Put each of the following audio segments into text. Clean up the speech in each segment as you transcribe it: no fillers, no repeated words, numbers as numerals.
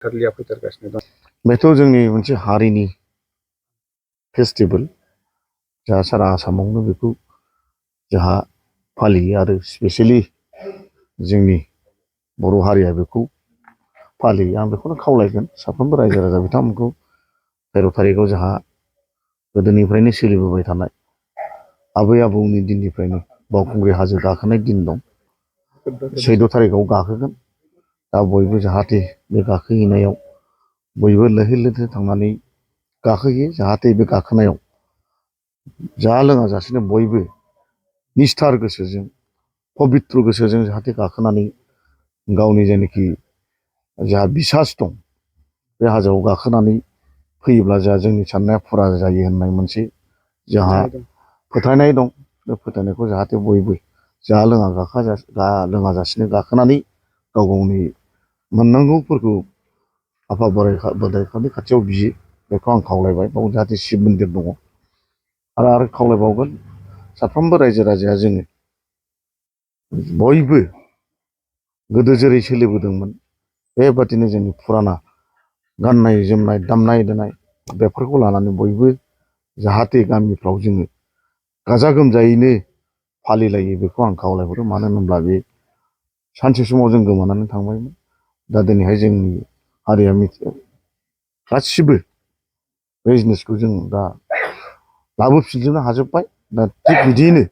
फैथारलिया फैथारगासिनो दं। बेथ' जोंनि मोनसे हारिनि फेस्टिभेल जोंहा सारा आसामावनो बेखौ जोंहा फालियो आरो स्पेसियेलि जोंनि बर' हारिया बेखौ फालियो। आं बेखौनो खावलायगोन साफ्रोमबो रायजो राजा बिथांमोनखौ 13 थारिखआव जोंहा गोदोनिफ्रायनो सोलिबोबाय थानाय आबै आबौनि दिननिफ्रायनो बावखुंग्रि हाजो गाखोनाय दिन दं। 14 थारिखआव गाखोगोन। दा बयबो जाहाथे बे गाखोहैनायाव बयबो लैहोर लैहोर थांनानै गाखोहैयो। जाहाथे बे गाखोनायाव जाहा लोङा जासेनो बयबो निस्थार गोसोजों पबित्र गोसोजों जाहाथे गाखोनानै गावनि जेनाखि जोंहा बिसास दं बे हाजोआव गाखोनानै फैयोब्ला जोंहा जोंनि साननाया फुरा जायो होननाय मोनसे जोंहा फोथायनाय दं। बे फोथायनायखौ जाहाथे बयबो जाहा लोङा जासेनो गाखोनानै गाव गावनि मोननांगौफोरखौ आफा बोराइ बाथौनि खाथियाव बियो। बेखौ आं खावलायबाय। बाव जाहाथे शिब मन्दिर दङ। आरो खावलायबावगोन साफ्रोमबो रायजो राजाया जोङो बयबो गोदो जेरै सोलिबोदोंमोन बेबादिनो जोंनि फुराना गाननाय जोमनाय दामनाय देनाय बेफोरखौ लानानै बयबो जाहाथे गामिफ्राव जोङो गाजा गोमजायैनो फालिलायो बेखौ आं खावलायहरो। मानो होनोब्ला बे सानसे समाव जों गोमानानै थांबायमोन। दा दिनैहाय जोंनि हारिया गासिबो बे जिनिसखौ जों दा लाबोफिनजोबनो हाजोब्बाय। दा थिग बिदियैनो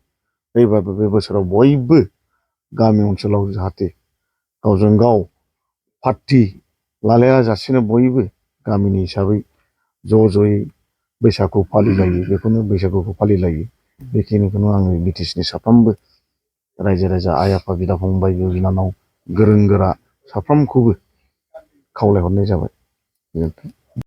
फैबाबो बे बोसोराव बयबो गामि ओनसोलाव जाहाथे गावजों गाव पार्टि लालाया जासेनो बयबो गामिनि हिसाबै ज' ज'यै बैसागु फालिलायो। बेखौनो बैसागुखौ फालिलायो। बेखिनिखौनो आङो बिटिसिनि साफ्रोमबो रायजो राजा आइ आफा बिदा फंबाय बिनानाव गोरों गोरा साफ्रोमखौबो खावलायहरनाय जाबाय।